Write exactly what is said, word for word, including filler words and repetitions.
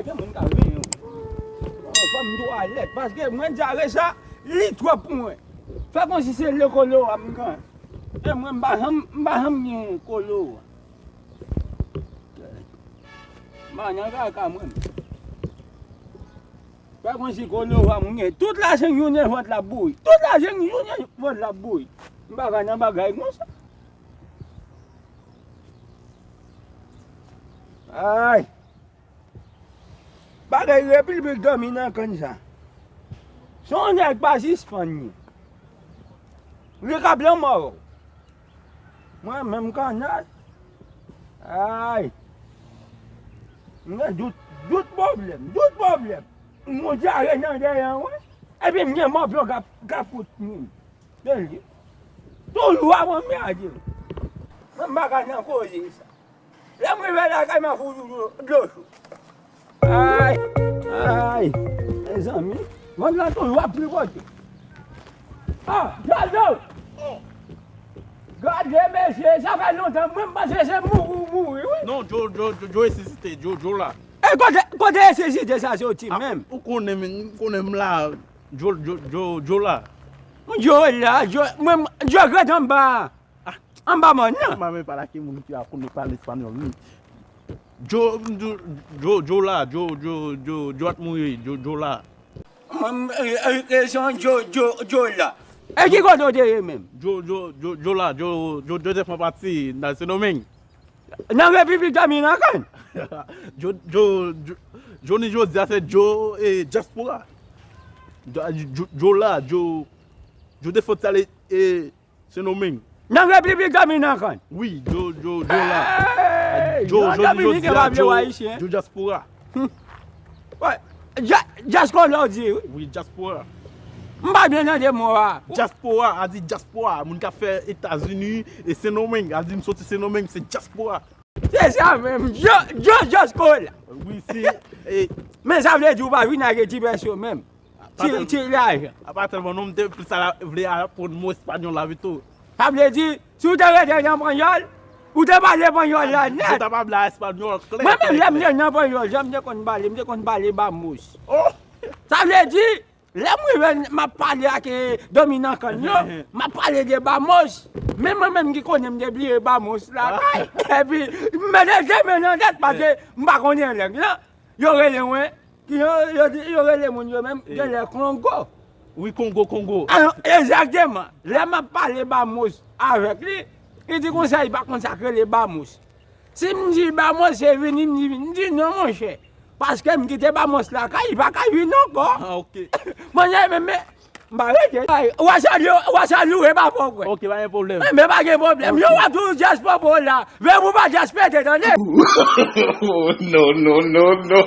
Gen moun k ap vini wi. Fò m twalèt, paske mwen dyare sa, li twòp pou mwen. Fè kòmsi se lekolo a m gen. E mwen m pa janm, m pa janm gen kolo a. M pa nan kaka mwen. Fè kòmsi kolo a m gen. Tout lajan youn e vant l ap bouri. Tout lajan youn e vant l ap bouri. M pa ka nan bagay konsa. Ay! Bagay Repiblik Dominikèn sa. Se yon nèg pa sispann li. Li k ap lanmò. Mwen menm kannal. Ay. M gen dout, dout pwoblèm, dout pwoblèm. M gen dyare nan dèyè an, wi. Epi m gen mòpyon k ap, k ap fout moun. Tande. Toujou ap anmède. Mwen m pa ka nan koze sa. Lè m rive lakay m ap fout dlo, dlo cho. Ay, ay, mezanmi. Vant lan toujou ap tripote. Ah, Jado! Gade mesye, sa fè lontan, mwen m panse se mouri ou mouri, wi. Non, Djo, Djo, Djo, Djo resisite, Djo, Djo la. E kote, kote resisite sa soti menm? Ou konnen, men, ou konnen m la, Djo, Djo, Djo, Djo la. Djo la, Djo, mwen, Djo k ret anba. Anba mòn nan. M pa menm pale ak moun ki ap konn pale espanyòl, wi. Djo, Djo, Djo, Djo la, Djo, Djo, Djo, Djo ap mouri, Djo, Djo la. Mwen, e, e, e, se yon Djo, Djo, Djo la. E ki kote w te ye menm? Djo, Djo, Djo, Djo la, Djo, Djo, Djo te fè pati nan Sendomeng. Nan Repiblik Dominikèn? Djo, Djo, Djo, Johnny Jodi a se Djo, e, dyaspora. Djo, Djo, Djo la, Djo, Djo te fè pati ale, e, Sendomeng. Nan Repiblik Dominikèn? Wi, Djo, Djo, Djo la. Hey! Djo, Djo, Djo, Dominiken pa vle wè Ayisyen. Djo dyaspora. Wè, dya-, dyaspora w di, wi. Wi, dyaspora. M pa byen tande mo a. Dyaspora, a di dyaspora. Moun k ap fè Etazini e Sendomeng. A di m soti Sendomeng, se dyaspora. Se sa menm. Djo, Djo dyaspora. Wi, si. Men sa vle di ou pa vin ak ti pèso menm. Ti, ti lajan. Apa tèlman non, m te plis vle aprann mo espanyòl la pito. Sa vle di, si w te rete nan panyòl, ou te pale panyòl la nèt. Mwen menm, lè m te nan panyòl, jan m te konn pale, m te konn pale bamos. Sa vle di, lè m rive, m ap pale ak, e, Dominiken yo, m ap pale de bamos. Men mwen menm ki konnen m te bliye bamos lakay. Epi, m mete de men nan tèt, paske m pa konnen lang lan. Yo rele mwen, ki yo, yo, yo rele moun yo menm, genlè Kongo. Wi, Kongo, Kongo. Egzakteman. Lè m ap pale bamos avèk li, li di konsa, li pa konn sa k rele bamos. Si m di bamos, se vini, m di, m di non, monchè. Paske m kite bamos lakay, li pa ka vin ankò. Ah, ok. Monchè, men, men, m pa rete. Ay, w a salye, w a salye, e pa pòpwè. Ok, pa gen pwoblèm. Men, men pa gen pwoblèm. Ok. Yo, w a tou dyaspora la. Vè pou pa dyaspete, tande? No, no, no, no.